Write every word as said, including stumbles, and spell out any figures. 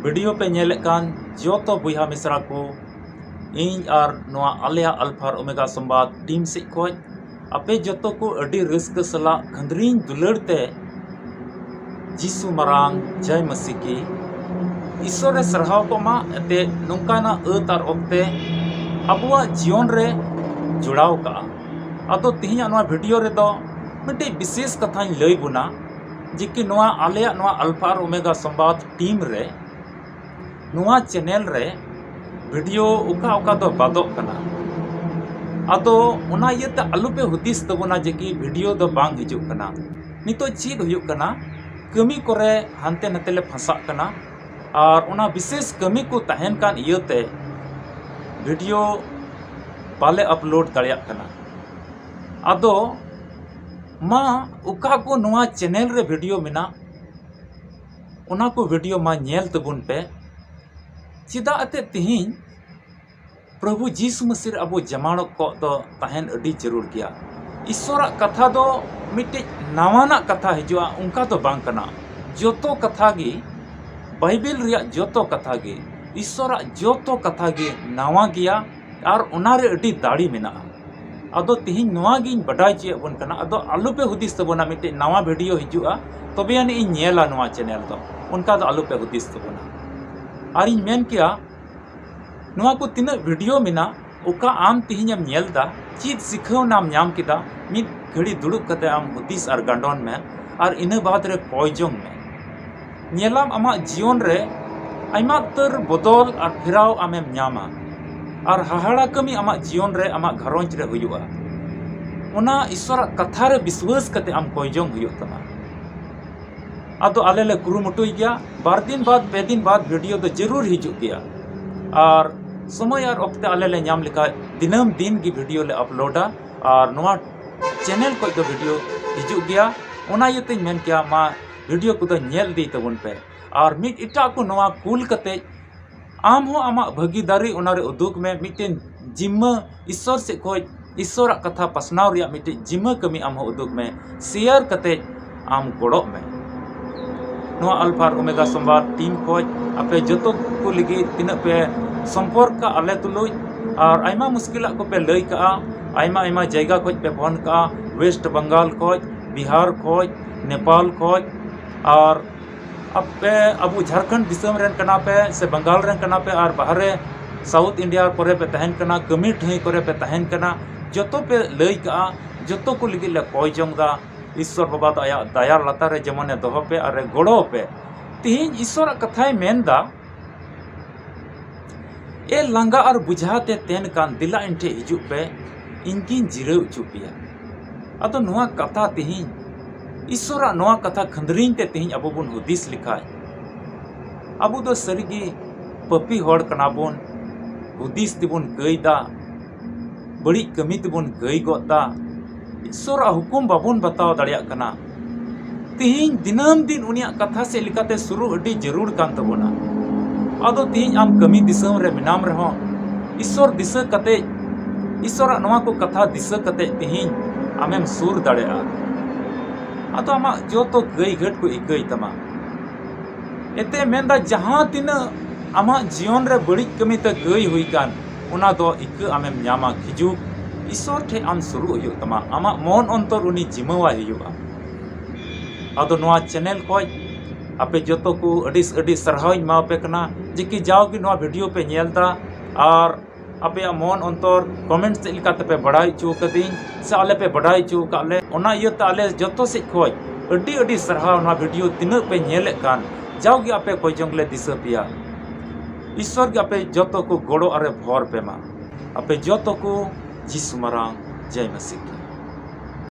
Video ᱯᱮ ᱧᱮᱞᱮᱫ ᱠᱟᱱ ᱡᱚᱛᱚ ᱵᱚᱭᱦᱟ ᱢᱤᱥᱨᱟ ᱠᱚ, ᱤᱧ ᱟᱨ ᱱᱚᱣᱟ ᱟᱞᱮᱭᱟᱜ ᱟᱞᱯᱷᱟ ᱟᱨ ᱳᱢᱮᱜᱟ ᱥᱚᱢᱵᱟᱫ ᱴᱤᱢ ᱥᱮᱫ ᱠᱷᱚᱱ ᱟᱯᱮ ᱡᱚᱛᱚ ᱠᱚ ᱟᱹᱰᱤ ᱨᱟᱹᱥᱠᱟᱹ ᱥᱟᱞᱟᱜ ᱠᱷᱟᱹᱫᱽᱨᱤᱧ ᱫᱩᱞᱟᱹᱲ ᱛᱮ ᱡᱤᱥᱩ ᱢᱟᱨᱟᱝ ᱡᱟᱭ ᱢᱟᱹᱥᱤ ᱠᱤ ᱤᱥᱥᱚᱨ ᱮ ᱥᱟᱨᱦᱟᱣ ᱠᱚᱢᱟ᱾ ᱮᱱᱛᱮ ᱱᱚᱝᱠᱟᱱᱟᱜ ᱟᱹᱛ ᱟᱨ ᱚᱠᱛᱮ ᱟᱵᱚᱣᱟᱜ ᱡᱤᱭᱚᱱ ᱨᱮ ᱡᱚᱲᱟᱣ ᱠᱟᱜᱼᱟ᱾ ᱟᱫᱚ ᱛᱮᱦᱮᱧᱟᱜ ᱱᱚᱣᱟ ᱵᱷᱤᱰᱤᱭᱳ ᱨᱮᱫᱚ ᱢᱤᱫᱴᱤᱡ ᱵᱤᱥᱮᱥ ᱠᱟᱛᱷᱟᱧ ᱞᱟᱹᱭ ᱵᱚᱱᱟ, ᱡᱮ ᱠᱤ ᱱᱚᱣᱟ ᱟᱞᱮᱭᱟᱜ ᱱᱚᱣᱟ ᱟᱞᱯᱷᱟ ᱟᱨ ᱳᱢᱮᱜᱟ ᱥᱚᱢᱵᱟᱫ ᱴᱤᱢ ᱨᱮ ᱱᱚᱣᱟ ᱪᱮᱱᱮᱞ ᱨᱮ ᱵᱷᱤᱰᱤᱭᱳ ᱚᱠᱟ ᱚᱠᱟ ᱫᱚ ᱵᱟᱫᱚᱜ ᱠᱟᱱᱟ᱾ ᱟᱫᱚ ᱚᱱᱟ ᱤᱭᱟᱹᱛᱮ ᱟᱞᱚᱯᱮ ᱦᱩᱫᱤᱥ ᱛᱟᱵᱚᱱᱟ ᱡᱮ ᱠᱤ ᱵᱷᱤᱰᱤᱭᱳ ᱫᱚ ᱵᱟᱝ ᱦᱤᱡᱩᱜ ᱠᱟᱱᱟ᱾ ᱱᱤᱛᱚᱜ ᱪᱮᱫ ᱦᱩᱭᱩᱜ ᱠᱟᱱᱟ, ᱠᱟᱹᱢᱤ ᱠᱚᱨᱮ ᱦᱟᱱᱛᱮ ᱱᱟᱛᱮ ᱞᱮ ᱯᱷᱟᱸᱥᱟᱜ ᱠᱟᱱᱟ ᱟᱨ ᱚᱱᱟ ᱵᱤᱥᱮᱥ ᱠᱟᱹᱢᱤ ᱠᱚ ᱛᱟᱦᱮᱱ ᱠᱟᱱ ᱤᱭᱟᱹᱛᱮ ᱵᱷᱤᱰᱤᱭᱳ ᱵᱟᱞᱮ ᱟᱯᱞᱳᱰ ᱫᱟᱲᱮᱭᱟᱜ ᱠᱟᱱᱟ᱾ ᱟᱫᱚ ᱢᱟ ᱚᱠᱟ ᱠᱚ ᱱᱚᱣᱟ ᱪᱮᱱᱮᱞ ᱨᱮ ᱵᱷᱤᱰᱤᱭᱳ ᱢᱮᱱᱟᱜ, ᱚᱱᱟ ᱠᱚ ᱵᱷᱤᱰᱤᱭᱳ ᱢᱟ ᱧᱮᱞ ᱛᱟᱵᱚᱱ ᱯᱮ᱾ ᱪᱮᱫᱟᱜ ᱮᱱᱛᱮᱫ ᱛᱮᱦᱮᱧ ᱯᱨᱚᱵᱷᱩ ᱡᱤᱥᱩ ᱢᱟᱹᱥᱤ ᱨᱮ ᱟᱵᱚ ᱡᱟᱢᱟᱲᱚᱜ ᱠᱚᱜ ᱫᱚ ᱛᱟᱦᱮᱱ ᱟᱹᱰᱤ ᱡᱟᱹᱨᱩᱲ ᱜᱮᱭᱟ᱾ ᱤᱥᱥᱚᱨᱟᱜ ᱠᱟᱛᱷᱟ ᱫᱚ ᱢᱤᱫᱴᱤᱡ ᱱᱟᱣᱟᱱᱟᱜ ᱠᱟᱛᱷᱟ ᱦᱤᱡᱩᱜᱼᱟ, ᱚᱱᱠᱟ ᱫᱚ ᱵᱟᱝ ᱠᱟᱱᱟ᱾ ᱡᱚᱛᱚ ᱠᱟᱛᱷᱟ ᱜᱮ, ᱵᱟᱭᱵᱮᱞ ᱨᱮᱭᱟᱜ ᱡᱚᱛᱚ ᱠᱟᱛᱷᱟ ᱜᱮ, ᱤᱥᱥᱚᱨᱟᱜ ᱡᱚᱛᱚ ᱠᱟᱛᱷᱟ ᱜᱮ ᱱᱟᱣᱟ ᱜᱮᱭᱟ ᱟᱨ ᱚᱱᱟ ᱨᱮ ᱟᱹᱰᱤ ᱫᱟᱲᱮ ᱢᱮᱱᱟᱜᱼᱟ᱾ ᱟᱫᱚ ᱛᱮᱦᱮᱧ ᱱᱚᱣᱟ ᱜᱤᱧ ᱵᱟᱰᱟᱭ ᱦᱚᱪᱚᱭᱮᱫ ᱵᱚᱱ ᱠᱟᱱᱟ᱾ ᱟᱫᱚ ᱟᱞᱚᱯᱮ ᱦᱩᱫᱤᱥ ᱛᱟᱵᱚᱱᱟ ᱢᱤᱫᱴᱮᱡ ᱱᱟᱣᱟ ᱵᱷᱤᱰᱤᱭᱳ ᱦᱤᱡᱩᱜᱼᱟ ᱛᱚᱵᱮ ᱟᱹᱱᱤᱡ ᱤᱧ ᱧᱮᱞᱟ ᱱᱚᱣᱟ ᱪᱮᱱᱮᱞ ᱫᱚ, ᱚᱱᱠᱟ ᱫᱚ ᱟᱞᱚᱯᱮ ᱦᱩᱫᱤᱥ ᱛᱟᱵᱚᱱᱟ᱾ ᱟᱨᱤᱧ ᱢᱮᱱ ᱠᱮᱭᱟ, ᱱᱚᱣᱟ ᱠᱚ ᱛᱤᱱᱟᱹᱜ ᱵᱷᱤᱰᱤᱭᱳ ᱢᱮᱱᱟᱜ, ᱚᱠᱟ ᱟᱢ ᱛᱮᱦᱮᱧᱮᱢ ᱧᱮᱞ ᱮᱫᱟ, ᱪᱮᱫ ᱥᱤᱠᱷᱟᱹᱣᱱᱟᱢ ᱧᱟᱢ ᱠᱮᱫᱟ, ᱢᱤᱫ ᱜᱷᱟᱹᱲᱤ ᱫᱩᱲᱩᱵ ᱠᱟᱛᱮ ᱟᱢ ᱦᱩᱫᱤᱥ ᱟᱨ ᱜᱟᱸᱰᱚᱱ ᱢᱮ ᱟᱨ ᱤᱱᱟᱹ ᱵᱟᱫ ᱨᱮ ᱠᱚᱭ ᱡᱚᱝ ᱢᱮ᱾ ᱧᱮᱞᱟᱢ ᱟᱢᱟᱜ ᱡᱤᱭᱚᱱ ᱨᱮ ᱟᱭᱢᱟ ᱩᱛᱟᱹᱨ ᱵᱚᱫᱚᱞ ᱟᱨ ᱯᱷᱮᱨᱟᱣ ᱟᱢᱮᱢ ᱧᱟᱢᱟ ᱟᱨ ᱦᱟᱦᱟᱲᱟ ᱠᱟᱹᱢᱤ ᱟᱢᱟᱜ ᱡᱤᱭᱚᱱ ᱨᱮ, ᱟᱢᱟᱜ ᱜᱷᱟᱨᱚᱸᱡᱽ ᱨᱮ ᱦᱩᱭᱩᱜᱼᱟ᱾ ᱚᱱᱟ ᱤᱥᱥᱚᱨᱟᱜ ᱠᱟᱛᱷᱟ ᱨᱮ ᱵᱤᱥᱣᱟᱹᱥ ᱠᱟᱛᱮ ᱟᱢ ᱠᱚᱭ ᱡᱚᱝ ᱦᱩᱭᱩᱜ ᱛᱟᱢᱟ᱾ ᱟᱫᱚ ᱟᱞᱮ ᱞᱮ ᱠᱩᱨᱩᱢᱩᱴᱩᱭ ᱜᱮᱭᱟ, ᱵᱟᱨ ᱫᱤᱱ ᱵᱟᱫ, ᱯᱮ ᱫᱤᱱ ᱵᱟᱫ ᱵᱷᱤᱰᱤᱭᱳ ᱫᱚ ᱡᱟᱹᱨᱩᱲ ᱦᱤᱡᱩᱜ ᱜᱮᱭᱟ᱾ ᱟᱨ ᱥᱚᱢᱚᱭ ᱟᱨ ᱚᱠᱛᱮ ᱟᱞᱮ ᱞᱮ ᱧᱟᱢ ᱞᱮᱠᱷᱟᱡ ᱫᱤᱱᱟᱹᱢ ᱫᱤᱱ ᱜᱮ ᱵᱷᱤᱰᱤᱭᱳ ᱞᱮ ᱟᱯᱞᱳᱰᱟ᱾ ᱟᱨ ᱱᱚᱣᱟ ᱪᱮᱱᱮᱞ ᱠᱷᱚᱡ ᱫᱚ ᱵᱷᱤᱰᱤᱭᱳ ᱦᱤᱡᱩᱜ ᱜᱮᱭᱟ᱾ ᱚᱱᱟ ᱤᱭᱟᱹᱛᱮᱧ ᱢᱮᱱ ᱠᱮᱭᱟ, ᱢᱟ ᱵᱷᱤᱰᱤᱭᱳ ᱠᱚᱫᱚ ᱧᱮᱞ ᱤᱫᱤᱭ ᱛᱟᱵᱚᱱ ᱯᱮ ᱟᱨ ᱢᱤᱫ ᱮᱴᱟᱜ ᱠᱚ ᱱᱚᱣᱟ ᱠᱩᱞ ᱠᱟᱛᱮ ᱟᱢ ᱦᱚᱸ ᱟᱢᱟᱜ ᱵᱷᱟᱹᱜᱤᱫᱟᱨᱤ ᱚᱱᱟ ᱨᱮ ᱩᱫᱩᱜ ᱢᱮ᱾ ᱢᱤᱫᱴᱮᱱ ᱡᱤᱢᱢᱟᱹ ᱤᱥᱥᱚᱨ ᱥᱮᱫ ᱠᱷᱚᱡ ᱤᱥᱥᱚᱨᱟᱜ ᱠᱟᱛᱷᱟ ᱯᱟᱥᱱᱟᱣ ᱨᱮᱭᱟᱜ ᱢᱤᱫᱴᱮᱡ ᱡᱤᱢᱢᱟᱹ ᱠᱟᱹᱢᱤ ᱟᱢ ᱦᱚᱸ ᱩᱫᱩᱜ ᱢᱮ, ᱥᱮᱭᱟᱨ ᱠᱟᱛᱮ ᱟᱢ ᱜᱚᱲᱚᱜ ᱢᱮ᱾ ᱱᱚᱣᱟ ᱟᱞᱯᱷᱟ ᱟᱨ ᱳᱢᱮᱜᱟ ᱥᱚᱢᱵᱟᱫ ᱴᱤᱢ ᱠᱷᱚᱡ ᱟᱯᱮ ᱡᱚᱛᱚ ᱠᱚ ᱞᱟᱹᱜᱤᱫ ᱛᱤᱱᱟᱹᱜ ᱯᱮ ᱥᱚᱢᱯᱚᱨᱠ ᱠᱟᱜ ᱟᱞᱮ ᱛᱩᱞᱩᱡ, ᱟᱨ ᱟᱭᱢᱟ ᱢᱩᱥᱠᱤᱞᱟᱜ ᱠᱚᱯᱮ ᱞᱟᱹᱭ ᱠᱟᱜᱼᱟ, ᱟᱭᱢᱟ ᱟᱭᱢᱟ ᱡᱟᱭᱜᱟ ᱠᱷᱚᱡ ᱯᱮ ᱯᱷᱳᱱ ᱠᱟᱜᱼᱟ, ᱳᱭᱮᱥᱴ ᱵᱟᱝᱜᱟᱞ ᱠᱷᱚᱡ, ᱵᱤᱦᱟᱨ ᱠᱷᱚᱡ, ᱱᱮᱯᱟᱞ ᱠᱷᱚᱡ, ᱟᱨ ᱟᱯᱮ ᱟᱵᱚ ᱡᱷᱟᱲᱠᱷᱚᱸᱰ ᱫᱤᱥᱚᱢ ᱨᱮᱱ ᱠᱟᱱᱟ ᱯᱮ ᱥᱮ ᱵᱟᱝᱜᱟᱞ ᱨᱮᱱ ᱠᱟᱱᱟ ᱯᱮ ᱟᱨ ᱵᱟᱦᱨᱮ ᱥᱟᱣᱩᱛᱷ ᱤᱱᱰᱤᱭᱟ ᱠᱚᱨᱮ ᱯᱮ ᱛᱟᱦᱮᱱ ᱠᱟᱱᱟ, ᱠᱟᱹᱢᱤ ᱴᱷᱟᱹᱭ ᱠᱚᱨᱮ ᱯᱮ ᱛᱟᱦᱮᱱ ᱠᱟᱱᱟ, ᱡᱚᱛᱚ ᱯᱮ ᱞᱟᱹᱭ ᱠᱟᱜᱼᱟ, ᱡᱚᱛᱚ ᱠᱚ ᱞᱟᱹᱜᱤᱫ ᱞᱮ ᱠᱚᱭ ᱡᱚᱝ ᱫᱟ᱾ ᱤᱥᱥᱚᱨ ᱵᱟᱵᱟ ᱫᱚ ᱟᱭᱟᱜ ᱫᱟᱭᱟ ᱞᱟᱛᱟᱨ ᱨᱮ ᱡᱮᱢᱚᱱᱮ ᱫᱚᱦᱚ ᱯᱮ ᱟᱨ ᱮ ᱜᱚᱲᱚ ᱯᱮ᱾ ᱛᱤᱦᱤᱧ ᱤᱥᱥᱚᱨᱟᱜ ᱠᱟᱛᱷᱟᱭ ᱢᱮᱱ ᱫᱟ, "ᱮ ᱞᱟᱸᱜᱟ ᱟᱨ ᱵᱩᱡᱷᱟ ᱛᱮ ᱛᱮᱱ ᱠᱟᱱ, ᱫᱮᱞᱟ ᱤᱧ ᱴᱷᱮᱡ ᱦᱤᱡᱩᱜ ᱯᱮ, ᱤᱧ ᱜᱤᱧ ᱡᱤᱨᱟᱹᱣ ᱦᱚᱪᱚ ᱯᱮᱭᱟ᱾" ᱟᱫᱚ ᱱᱚᱣᱟ ᱠᱟᱛᱷᱟ ᱛᱤᱦᱤᱧ, ᱤᱥᱥᱚᱨᱟᱜ ᱱᱚᱣᱟ ᱠᱟᱛᱷᱟ ᱠᱷᱟᱹᱱᱫᱽᱨᱤᱧ ᱛᱮ ᱛᱤᱦᱤᱧ ᱟᱵᱚ ᱵᱚᱱ ᱦᱩᱫᱤᱥ ᱞᱮᱠᱷᱟᱡ, ᱟᱵᱚ ᱫᱚ ᱥᱟᱹᱨᱤᱜᱮ ᱯᱟᱹᱯᱤ ᱦᱚᱲ ᱠᱟᱱᱟ ᱵᱚᱱ, ᱦᱩᱫᱤᱥ ᱛᱮᱵᱚᱱ ᱠᱟᱹᱭ ᱫᱟ, ᱵᱟᱹᱲᱤᱡ ᱠᱟᱹᱢᱤ ᱛᱮᱵᱚᱱ ᱠᱟᱹᱭ ᱜᱚᱫ ᱫᱟ, ᱤᱥᱥᱚᱨᱟᱜ ᱦᱩᱠᱩᱢ ᱵᱟᱵᱚᱱ ᱵᱟᱛᱟᱣ ᱫᱟᱲᱮᱭᱟᱜ ᱠᱟᱱᱟ᱾ ᱛᱤᱦᱤᱧ ᱫᱤᱱᱟᱹᱢ ᱫᱤᱱ ᱩᱱᱤᱭᱟᱜ ᱠᱟᱛᱷᱟ ᱥᱮᱫ ᱞᱮᱠᱟᱛᱮ ᱥᱩᱨᱩᱜ ᱟᱹᱰᱤ ᱡᱟᱹᱨᱩᱲ ᱠᱟᱱ ᱛᱟᱵᱚᱱᱟ᱾ ᱟᱫᱚ ᱛᱤᱦᱤᱧ ᱟᱢ ᱠᱟᱹᱢᱤ ᱫᱤᱥᱚᱢ ᱨᱮ ᱢᱮᱱᱟᱢ ᱨᱮᱦᱚᱸ, ᱤᱥᱥᱚᱨ ᱫᱤᱥᱟᱹ ᱠᱟᱛᱮ, ᱤᱥᱥᱚᱨᱟᱜ ᱱᱚᱣᱟ ᱠᱚ ᱠᱟᱛᱷᱟ ᱫᱤᱥᱟᱹ ᱠᱟᱛᱮ ᱛᱤᱦᱤᱧ ᱟᱢᱮᱢ ᱥᱩᱨ ᱫᱟᱲᱮᱭᱟᱜᱼᱟ᱾ ᱟᱫᱚ ᱟᱢᱟᱜ ᱡᱚᱛᱚ ᱠᱟᱹᱭ ᱜᱷᱟᱹᱴ ᱠᱚ ᱤᱠᱟᱹᱭ ᱛᱟᱢᱟ᱾ ᱮᱱᱛᱮ ᱢᱮᱱᱫᱟ, ᱡᱟᱦᱟᱸ ᱛᱤᱱᱟᱹᱜ ᱟᱢᱟᱜ ᱡᱤᱭᱚᱱ ᱨᱮ ᱵᱟᱹᱲᱤᱡ ᱠᱟᱹᱢᱤ ᱛᱮ ᱠᱟᱹᱭ ᱦᱩᱭ ᱠᱟᱱ, ᱚᱱᱟ ᱫᱚ ᱤᱠᱟᱹ ᱟᱢᱮᱢ ᱧᱟᱢᱟ᱾ ᱠᱷᱤᱡᱩᱜ ᱤᱥᱥᱚᱨ ᱴᱷᱮᱡ ᱟᱢ ᱥᱩᱨᱩᱜ ᱦᱩᱭᱩᱜ ᱛᱟᱢᱟ, ᱟᱢᱟᱜ ᱢᱚᱱ ᱚᱱᱛᱚᱨ ᱩᱱᱤ ᱡᱤᱢᱟᱹᱣᱟᱭ ᱦᱩᱭᱩᱜᱼᱟ᱾ ᱟᱫᱚ ᱱᱚᱣᱟ ᱪᱮᱱᱮᱞ ᱠᱷᱚᱡ ᱟᱯᱮ ᱡᱚᱛᱚ ᱠᱚ ᱟᱹᱰᱤ, ᱟᱹᱰᱤ ᱥᱟᱨᱦᱟᱣ ᱤᱧ ᱮᱢᱟᱣᱟᱯᱮ ᱠᱟᱱᱟ, ᱡᱮ ᱠᱤ ᱡᱟᱣᱜᱮ ᱱᱚᱣᱟ ᱵᱷᱤᱰᱤᱭᱳ ᱯᱮ ᱧᱮᱞ ᱫᱟ ᱟᱨ ᱟᱯᱮᱭᱟᱜ ᱢᱚᱱ ᱚᱱᱛᱚᱨ ᱠᱚᱢᱮᱱᱴ ᱪᱮᱫ ᱞᱮᱠᱟ ᱛᱮᱯᱮ ᱵᱟᱲᱟᱭ ᱦᱚᱪᱚ ᱠᱟᱹᱫᱤᱧ ᱥᱮ ᱟᱞᱮ ᱯᱮ ᱵᱟᱲᱟᱭ ᱦᱚᱪᱚ ᱟᱠᱟᱫ ᱞᱮ, ᱚᱱᱟ ᱤᱭᱟᱹᱛᱮ ᱟᱞᱮ ᱡᱚᱛᱚ ᱥᱮᱫ ᱠᱷᱚᱡ ᱟᱹᱰᱤ, ᱟᱹᱰᱤ ᱥᱟᱨᱦᱟᱣ᱾ ᱱᱚᱣᱟ ᱵᱷᱤᱰᱤᱭᱳ ᱛᱤᱱᱟᱹᱜ ᱯᱮ ᱧᱮᱞᱮᱫ ᱠᱟᱱ, ᱡᱟᱣᱜᱮ ᱟᱯᱮ ᱠᱚᱭ ᱡᱚᱝ ᱞᱮ ᱫᱤᱥᱟᱹ ᱯᱮᱭᱟ᱾ ᱤᱥᱥᱚᱨ ᱜᱮ ᱟᱯᱮ ᱡᱚᱛᱚ ᱠᱚ ᱜᱚᱲᱚ ᱟᱨᱮ ᱵᱷᱚᱨ ᱯᱮ ᱢᱟ᱾ ᱟᱯᱮ ᱡᱚᱛᱚ ᱠᱚ ᱡᱤᱥᱩ ᱢᱟᱨᱟᱝ ᱡᱟᱭ ᱢᱟᱥᱤ ᱠᱤ᱾